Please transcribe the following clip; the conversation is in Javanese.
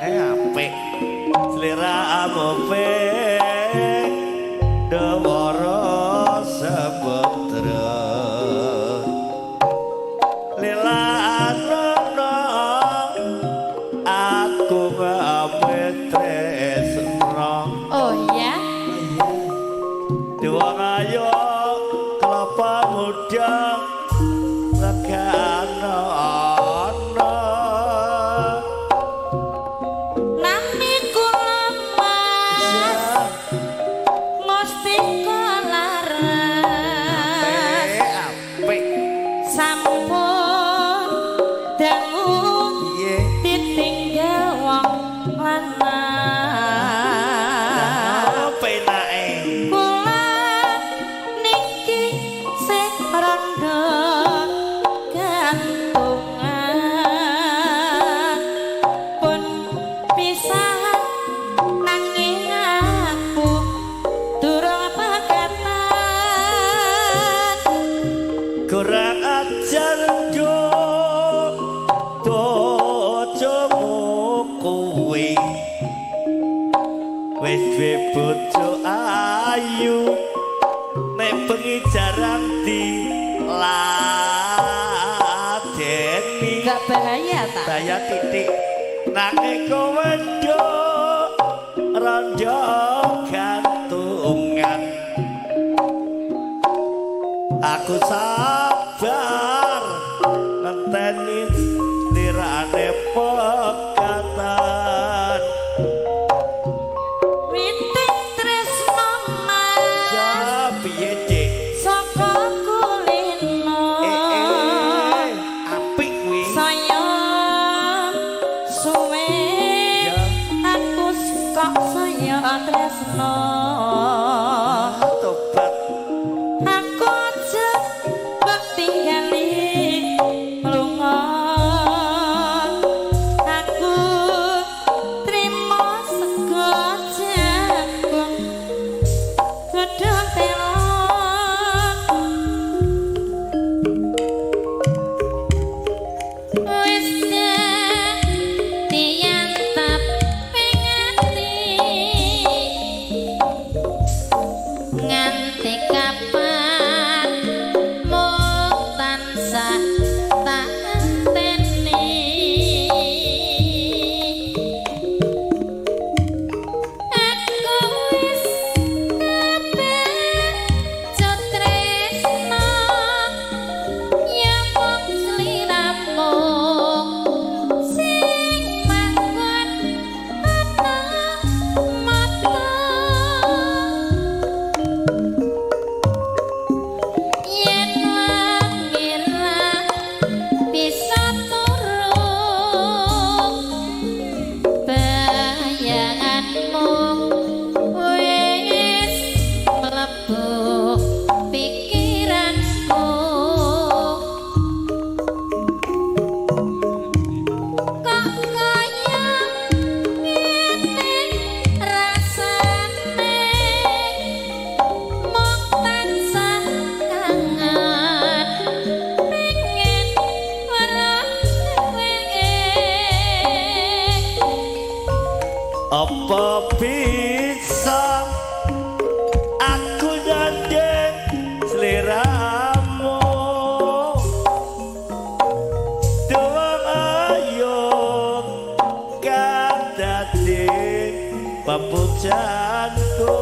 Apik. Sliramu ping dewara samudra. Lilanono aku ngamen tresno. Oh iya. Wong ayo kelapa muda regano ana. Nami kula Mas Mustika Laras. Apik. Sampun dangu Piye? Ditinggal wong lanang. Penake. Kula niki sing rondo gantungan pun pisahan nanging aku durung pegatan. Kurang ajar yo bojomu kuwi. Wis duwe bojo ayu nek bengi jarang diladeni. Gak bahaya ta? Bahaya titik. Nanging kowe yo rondo gantungan. Aku sabar ngenteni lirane pegatan. Witing tresno Mas Ya piye, Dik? Saka kulino. Apik kuwi. Saya suwe Ya. aku kok saya tresno. Tobat. Aku aja mbok tinggali lunga. Aku trimo sego jagung godhong telo. Wis diantep ing ati nganti kapan mung tansah tak enteni. Aku wis kepecut tresno ya mung sliramu sing manggon ana mata. Yen wengi ra bisa turu bayanganmu wis mlebu pikiranku. Kok kaya ngene rasane mung tansah kangen pengen weruh dheweke. Apa bisa aku nyanding sliramu? Doang ayo kang dadi pepujanku.